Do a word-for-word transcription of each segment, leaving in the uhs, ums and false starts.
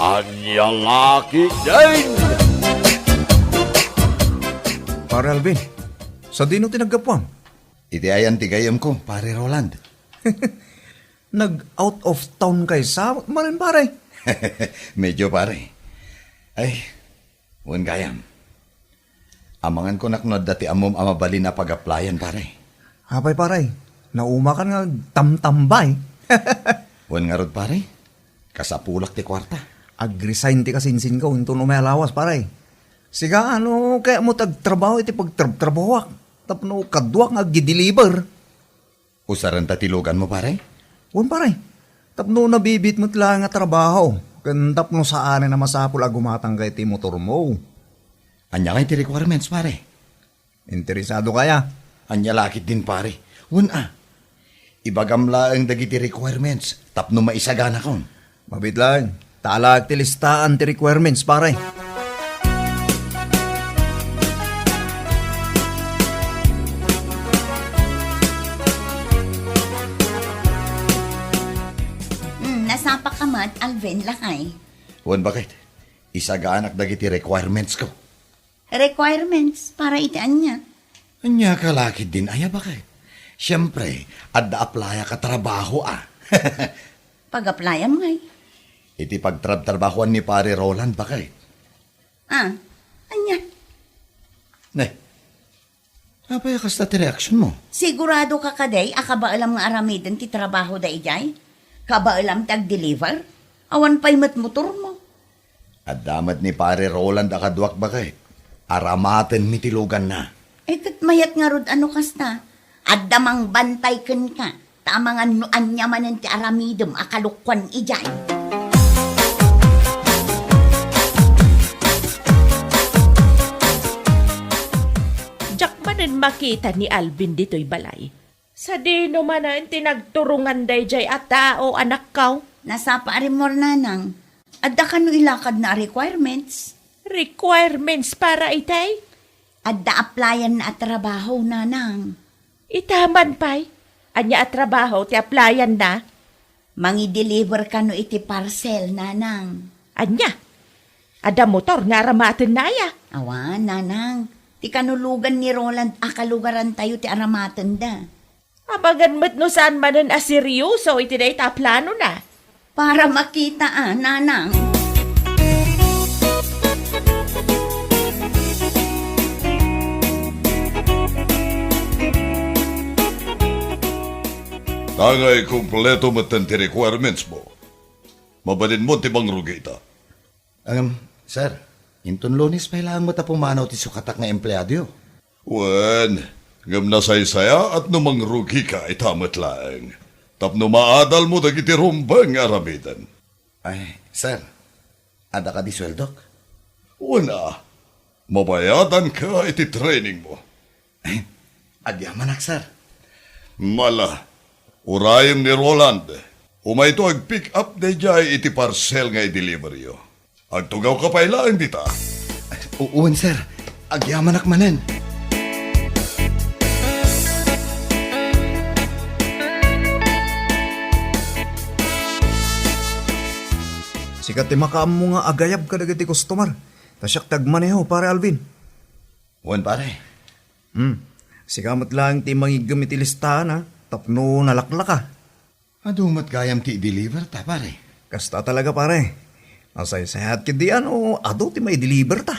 Ania la ketdin? Pare Alvin, sadino ti naggapuam? Iti ayan ti gayyemko, Pare Roland. Nag-out of town kay sa, maren, pare? Medyo, pare. Ay, wen gayam. Amangan ko nakno adda ti ammom a mabalin a pag-applyan, pare. Apay, pare? Naumakan nga agtamtambay. Wen ngarud, pare? Kasapulak ti kuarta. Ag-resign ti kasinsinko inton umay a lawas, pare. Sika, ano, kayatmo ti agtrabaho iti pagtrabtrabahoak tapno kaduak nga agdi-deliver. Usarenta ti luganmo, pare? Wen, pare. Tapno nabibiit met laeng a trabaho, ken tapno saanen a masapul a gumatangka iti motormo. Ania ngay ti requirements, pare? Interesado kaya? Ania la ketdin, pare? Wen a. Ibagam laeng dagiti requirements tapno maisaganakon. Mabiit laeng. Talaak ti listaan ti requirements, pare. Hmm, nasapaka met, Alvin, lakay. Wen, baket. Isaganak dagiti requirements ko. Requirements para iti ania? Ania ka la ketdin aya, baket? Siempre, adda applyak a trabaho, a. Pag-applyam ngay? Iti pagtrabtrabahoan ni Pare Roland, baket. Ah, ania? Ne, apay a kasta ti reaksionmo? Sigurado ka kadi a kabaelam nga aramiden ti trabaho da idiay? Kabaelam ti agdeliver? Awan pay met motormo. Adda met ni Pare Roland a kaduak, baket. Aramatenmi ti luganna. Eh, ket mayat ngarud a no kasta. Adda mangbantay kenka. Ta amangan no ania manen ti aramidem a kalokuan idiay. Diak manen makita ni Alvin ditoy balay. Sadino manen ti nagturongan daydiay a tao, anakko? Nasapa a rimmuar, nanang. Adda kano ilakadna a requirements? Requirements para itay? Adda applyanna a trabaho, nanang. Ita man pay? Ania a trabaho ti applyanna? Mangi-deliver kano iti parcel, nanang. Ania? Adda motor nga aramatenna aya? Awan, nanang. Ti kanulogan ni Roland a kalugarantayo ti aramatenda. Amangan met no saan manen a seryoso iti dayta a planona. Para makita a, nanang. Tangay kompleto metten ti requirements mo. Mabalinmo ti mangrugita. Ngem, sir, inton Lunes pay laeng met a pumanaw ti sukatak nga empleadoyo. Wen, ngem nasaysayaat no mangrugika ita met laeng, tapno maadalmo dagiti rumbeng nga aramiden. Ay, sir, adda kadi sueldok? Wen a, mabayadanka iti trainingmo. Agyamanak, sir. Mala, urayem ni Roland. Umayto ag-pick up daydiay iti parcel nga i-deliveryo. Agtugawka pay laeng dita. U-, wen, sir. Agyamanak manen. Sika ti makaammo nga agayab kadagiti customer. Ta siak ti agmaneho, Pare Alvin. Wen, pare. Hmm. Sika met laeng ti mangiggem iti listahan, a, tapno nalaklaka. Adu met gayam ti i-deliver ta, pare. Kasta talaga, pare. Nasaysayaat ketdi a no adu ti mai-deliver ta.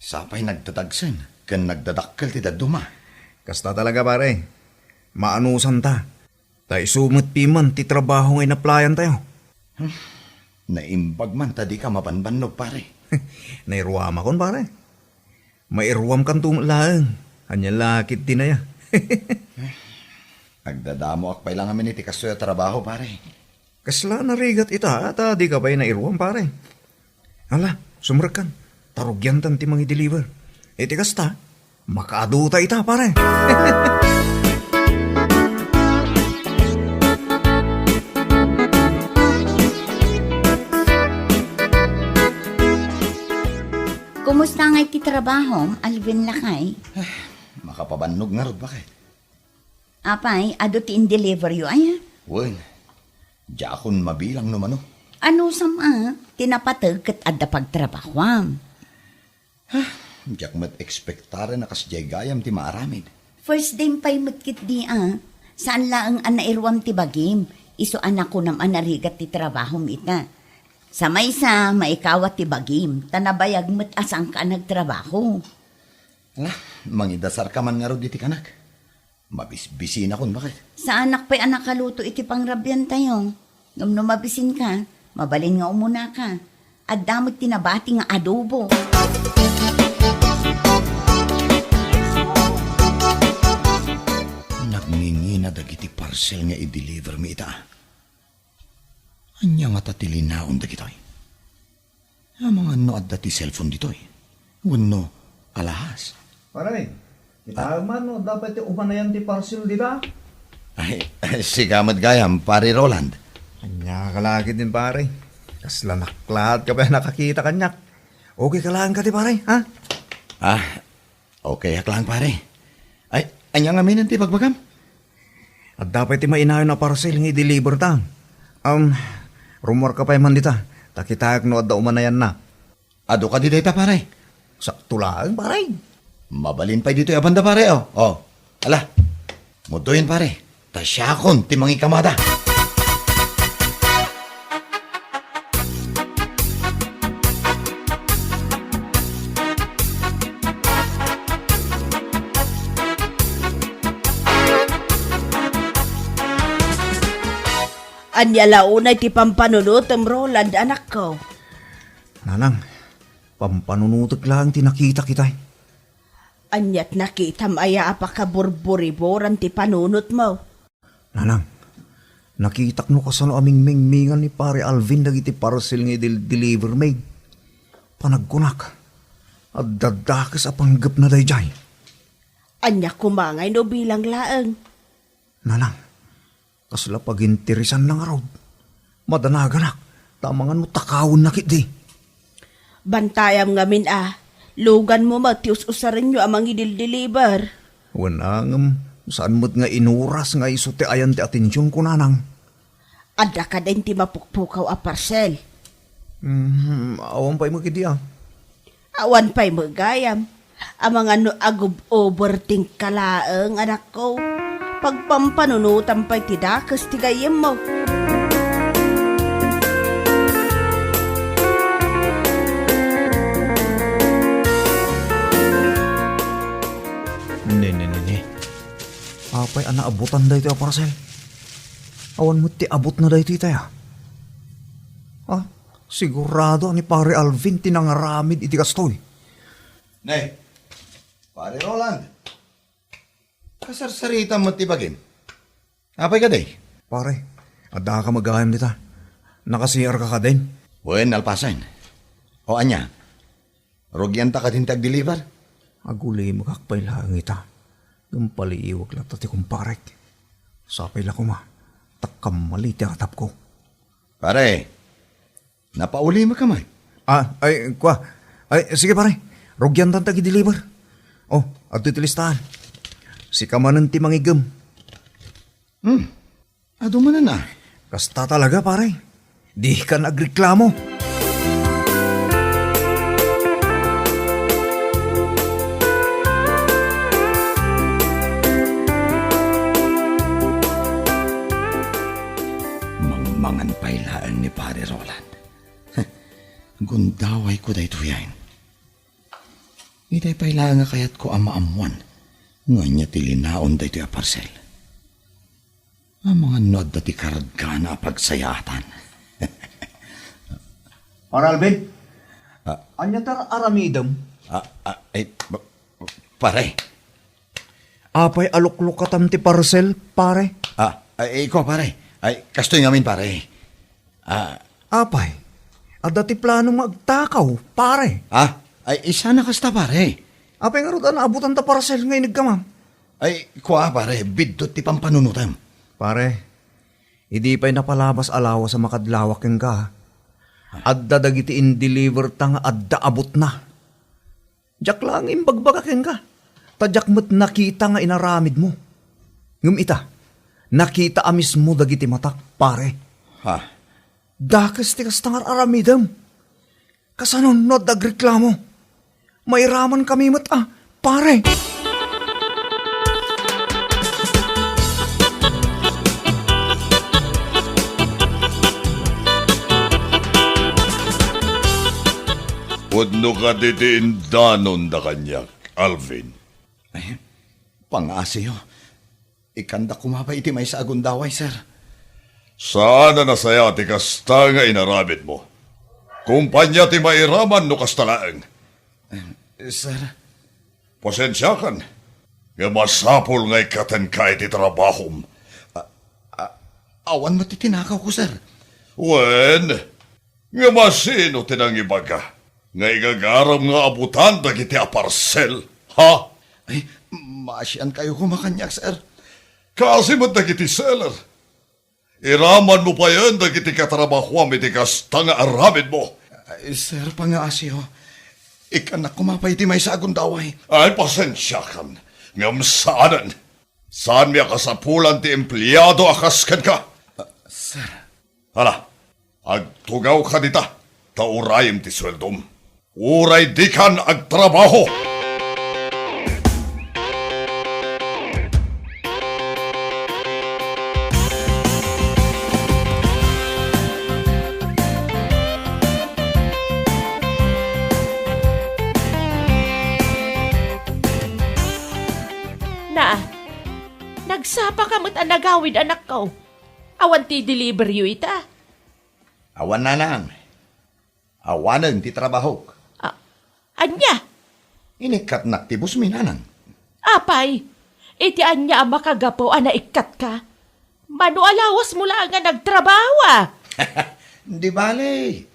Sapay nagtatagsen ken nagdadakkel ti dadduma. Kasta talaga, pare. Maanusan ta. Ta isu met piman ti trabaho nga inaplayan tayo. Hmm. Naimbag man ta dika mabanbannog, pare. Nairuamakon, pare. Mairuamkanto met laeng. Ania la ketdi aya? Agdadamoak pay la ngamin iti kastoy a trabaho, pare. Kasla narigat ita, ta dika pay nairuam, pare. Ala, sumrekkan. Ta rugiantan ti mangi-deliver. Iti kasta, makaadu ta ita, pare. Kumusta ngay ti trabahom, Alvin lakay? Makapabannog ngarud, baket. Apay, adu ti in-deliveryo aya? Wen, diakon mabilang no mano. Anusam a, ti napateg ket adda pagtrabahoam. Diak met ekspektaren a kasdiay gayam ti maaramid. First time pay met ketdi a. Saan laeng a nairuam ti bagim, isu a nakunam a narigat ti trabahom ita. Sa maysa, maikawat ti bagim, ta nabayag met a saanka a nagtrabaho. Ala, mangidasarka man ngarud iti kanak. Mabisbisinakon, baket. Saanak pay a nakaluto iti pangrabiantayo. Ngem no mabisinka, mabalin nga umunaka. Adda met ti nabati nga adobo. Nagngingina dagiti parcel nga i-deliver mi ita. Ania ngata ti linaon dagitoy? Amangan no adda ti cellphone ditoy? Wenno alahas? Pare, kita man no adda pay ti umanayan ti parcel dita? Ay, sika met gayam, Pare Roland. Ania ka la ketdin, pare? Kasla naklaat ka pay a nakakita kaniak. Okay ka laeng kadi, pare, ha? Ah, okay ak laeng, pare. Ay, ania ngamin ti ibagbagam? Adda pay ti mainayon a parcel nga i-deliver ta. Um, rummuarka pay man dita, ta kitaek no adda umanayanna. Adu kadi dayta, pare? Sakto laeng, pare. Mabalin pay ditoy a banda, pare, oh. Oh. Ala. Mudoyen, pare. Ta siakon ti mangikamada. Ania la unay ti pampanunotem, Roland, anakko? Nanang, pampanunotek laeng ti nakitak itay. Aniat nakitam aya a pakaburburiburan ti panunotmo? Nanang, nakitak no kasano a mingmingmingan ni Pare Alvin dagiti parcel nga idil-deliver mi. Panagkunak, adda dakes a panggepna daydiay. Ania koma ngay no bilang laeng? Nanang, kasla paginteresanna ngarud. Madanaganak, ta amangan no takawenna ketdi. Bantayam ngamin a, luganmo met ti us-usarenyo a mangidil-deliver. Wen a, ngem saan met nga inuras nga isu ti ayan ti atensionko, nanang. Adda kadin ti mapukpukaw a parcel? Hmm, awan pay met ketdi a. Awan pay met gayam. Amangan no agub-overthink ka laeng, anakko. Pagpampanunotam pay ti dakes ti gayyemmo. Ne, ne, ne, ne. Apay a naabutan daytoy a parcel? Awan met ti abutna daytoy itay a. Ah, sigurado a ni Pare Alvin ti nangaramid iti kastoy. Ne, Pare Roland, kasarsaritam met ti bagim. Apay kadi? Pare, addaka met gayam dita. Naka-C R ka kadin? Wen, nalpasen. O ania? Rugianta kadin ti agdeliver? Agulimekak pay laeng ita. Ngem paliiwek latta ti kumparek. Sapay la koma, ta kammali ti atapko. Pare, napaulimeka man. Ah, ay, kua. Ay, sige, pare. Rugiantan ti agdeliver. Oh, adtoy ti listaan. Sika manen ti mangigem. Hmm. Adu manen a. Kasta talaga, pare. Dika nagreklamo. Mangmangan pay laeng ni Pare Roland. Gundawayko daytoyen. Itay pay laeng a kayatko a maammoan no ania ti linaon daytoy a parcel. Amangan no adda ti kargana a pagsayaatan. Pare Alvin, ah, ania ti ar-aramidem? Ah, ah, ay, ba-, pare. Apay a luklukatam ti parcel, pare? Ah, ay, ikaw, pare. Ay, kastoy ngamin, pare. Ah. Apay, adda ti plano nga agtakaw, pare? Ah, ay, isana kasta, pare. Apay ngarud a naabutan ta parcel nga inigkamam? Ay, kua, pare, biddut ti pampanunotem. Pare, idi pay napalabas a lawas a makadlawak kenka, adda dagiti indeliver ta nga adda abutna. Diak laeng imbagbaga kenka, ta diak met nakita nga inaramidmo. Ngem ita, nakita a mismo dagiti matak, pare. Ha? Dakes ti kasta nga ar-aramidem. Kasano no adda agreklamo? Mairaman kami met a, pare. Pudno kadi ti indanon da kaniak, Alvin? Ay, pangaasiyo. Ikkanda koma pay iti maysa a gundaway, sir. Saan a nasaya ti kasta nga inaramidmo. Kumpania ti mairaman no kasta laeng. Eh, sir. Pasensiakan. Nga masapul nga ikkatenka iti trabahom. A-, a-, awan met ti tinakawko, sir. Wen, nga masino ti nangibaga nga igagaram nga abutan dagiti aparsel, ha? Ay, maasiankayo koma kaniak, sir. Kaasi met dagiti seller. Iramanmo payen dagiti katrabahoam iti kasta nga aramidmo. Ay, sir, pangaasiyo. Ikkannak koma pay iti maysa a gundaway. Ay, pasensiakan. Ngem saanen. Saanmi a kasapulan ti empleado a kas kenka. Ah, sir. Hala, agtugawka dita, ta urayem ti sueldom. Uray dikan agtrabaho! Na, nagsapa ka met a nagawid, anakko. Awan ti deliveryo ita? Awan, nanang. Awanen ti trabahok. A-, ania? Inikkatnak ti bossmi, nanang. Apay, iti ania a makagapu a naikkatka? Mano a lawasmo laeng a nagtrabaho, a? Di bale.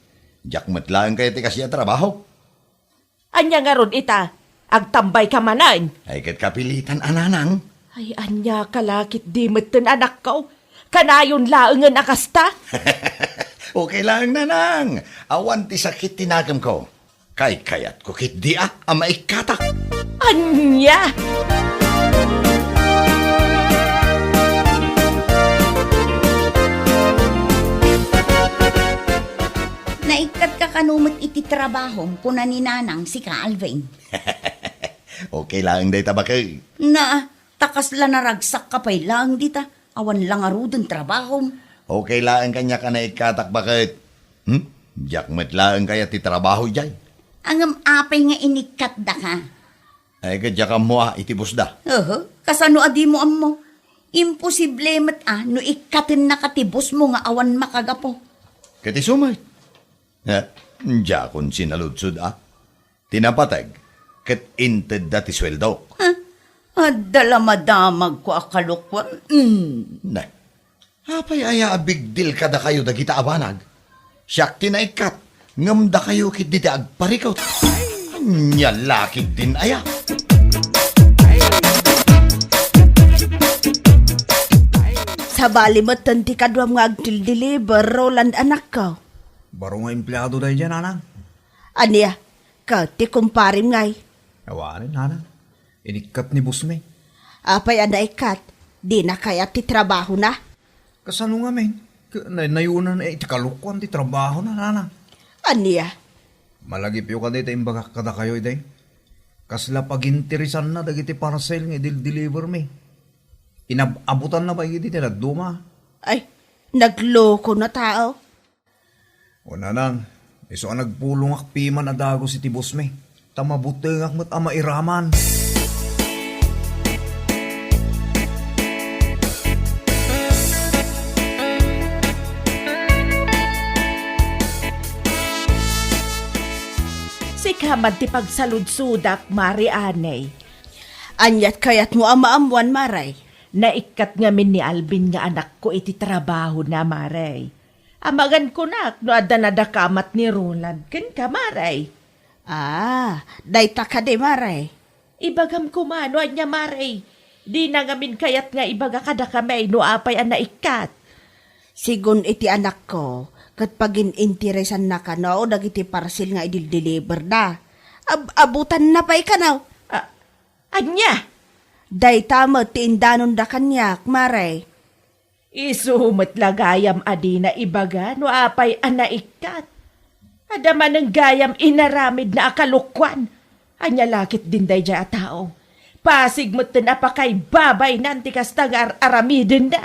Diak met laeng kayat ti kastoy a trabaho. Ania ngarud ita? Agtambayka manen? Ay, ket kapilitan a, nanang. Ay, ania ka la ketdi metten, anakko? Kanayon laengen a kasta? Okay laeng, nanang. Awan ti sakit ti nakemko. Kaykayatko ketdi a, a maikkatak. Ania? Naikkatka kano met iti trabahom, kuna ni nanang, sika, Alvin. Okay laeng dayta, baket. Na, ta kasla naragsakka pay laeng dita, awan la ngaruden trabahom. Okay laeng kaniak a naikkatak, baket. Hmm? Diak met laeng kayat ti trabaho idiay. Ngem apay nga inikkatdaka? Ay, ket diak ammo a iti bossda. Oho, kasano a dimo ammo? Imposible met a no ikkatennaka ti bossmo nga awan makagapu. Ket isu met. Eh, diakon sinaludsod a. Ti napateg, ket intedda ti sueldok. Huh? Adda la madamagko a kalokuan. Mm. Ne. Apay aya a big deal kadakayo dagita a banag? Siak ti naikkat, ngem dakayo ketdi ti agparikut. Ania la ketdin aya? Sabali metten ti kaduam nga agdildiliber, Roland, anakko. Baro nga empleado daydiay, nanang. Ania? Ket ti kumparem ngay? Awanen, nanang. Inikkat ni bossmi. Apay a naikkat? Dina kayat ti trabahona? Kasano ngamin? Ket naynayona iti kalokuan ti trabahona, nanang. Ania? Malagipyo kadi ta imbagak kadakayo idi. Kasla paginteresanna dagiti parcel nga idildilibermi. Inab-abutanna pay idi ti dadduma. Ay, nagloko na tao. O, nanang, isu a nagpulongak piman a dagus iti bossmi, ta mabutengak met a mairaman. Sika man ti pagsaludsodak, Mare, anay. Aniat kayatmo a maammoan, Mare? Naikkat ngamin ni Alvin nga anakko iti trabahona, Mare. Amangan kunak no adda nadakamat ni Roland kenka, Mare. Ah, dayta kadi, Mare? Ibagam koma no ania, Mare. Dina ngamin kayat nga ibaga kadakami no apay a naikkat. Sigun iti anakko, ket pagin-interesanna kano dagiti parcel nga idildiliberda. Ab-abutanna pay kano. A-, ania? Dayta met ti indanonda kaniak, Mare. Isu met la gayam a dina ibaga no apay a naikkat. Adda manen gayam inaramidna a kalokuan. Ania la ketdin daydiay a tao? Pasig metten a pakaibabaynan ti kasta nga ar-aramidenna.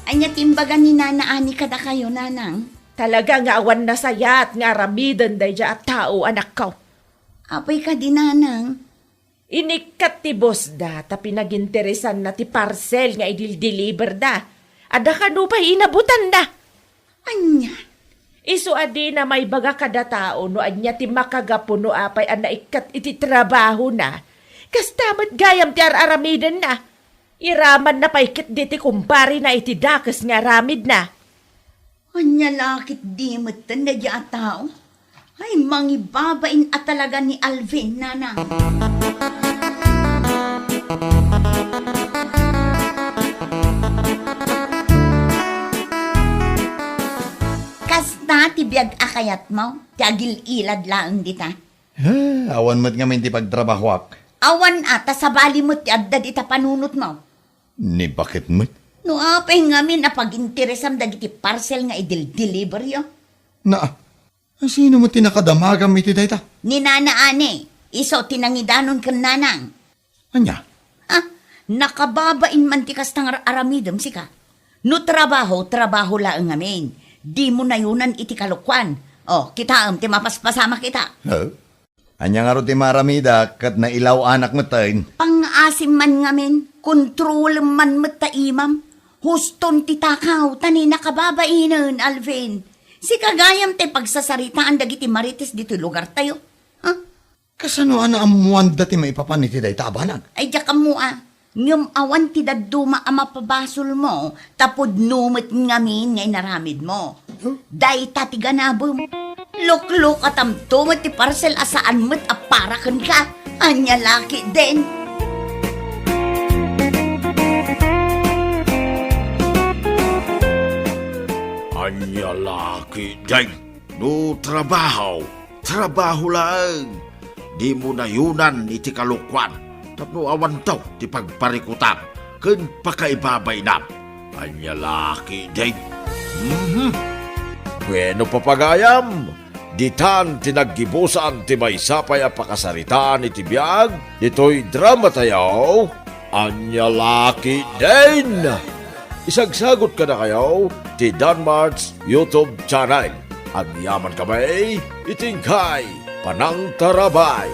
Ania ti imbaga ni Nana Ani kadakayo, Nanang? Talaga nga awan nasayat nga aramiden daydiay a tao, anakko. Apay kadi, Nanang? Inikkat ti bossda ta pinaginteresanna ti parcel nga idildiliberda. Adda kano pay inabutanna. Ania? Isu a dina maibaga kada tao no ania ti makagapu no apay a naikkat iti trabahona. Kasta met gayam ti ar-aramidenna. Iramanna pay ketdi ti kumparena iti dakes nga aramidna. Ania la ketdi metten daydiay a tao? Ay, mangibabain a talaga ni Alvin, Nanang. Kasta ti biag a kayatmo, ti agil-ilad laeng dita? Eh, awan met ngamin ti pagtrabahoak. Awan a, ta sabali met ti adda dita panunotmo. Ni baket met? No apay ngamin a paginteresam dagiti parcel nga idildiliberyo? Na, sino met ti nakadamagam iti dayta? Ni Nana Ani, isu ti nangidanon ken Nanang. Ania? Ha? Nakababain man ti kasta nga ar-aramidem, sika. No trabaho, trabaho laeng ngamin. Dimo nayunan iti kalokuan. O, kitaem ti mapaspasamak ita. Huh? Ania ngarud ti maaramidak ket nailaw-anak metten? Pangngaasim man ngamin, kontrolem man met ta imam. Huston ti takaw, ta ni nakababainen, Alvin. Sika gayam ti pagsasaritaan dagiti marites ditoy lugartayo. Ha? Kasano a naammoanda ti maipapan iti dayta a banag? Ay, diak ammo a. Ngem awan ti dadduma a mapabasolmo, ta pudno met ngamin nga inaramidmo. Huh? Dayta ti ganabem. Luklukatamto met ti parcel a saan met a para kenka. Ania la ketdin? Ania la ketdin? No trabaho, trabaho laeng. Dimo nayunan iti kalokuan tapno awanto ti pagparikutam ken pakaibabainam. Ania la ketdin? Mhm. Bueno, papagayam, ditan ti naggibusan ti maysa pay a pakasaritaan iti biag ditoy dramatayo. Ania la ketdin? Isagsagut kadakayo ti Danmart's YouTube channel. Agyamankami iti inkay panangtarabay.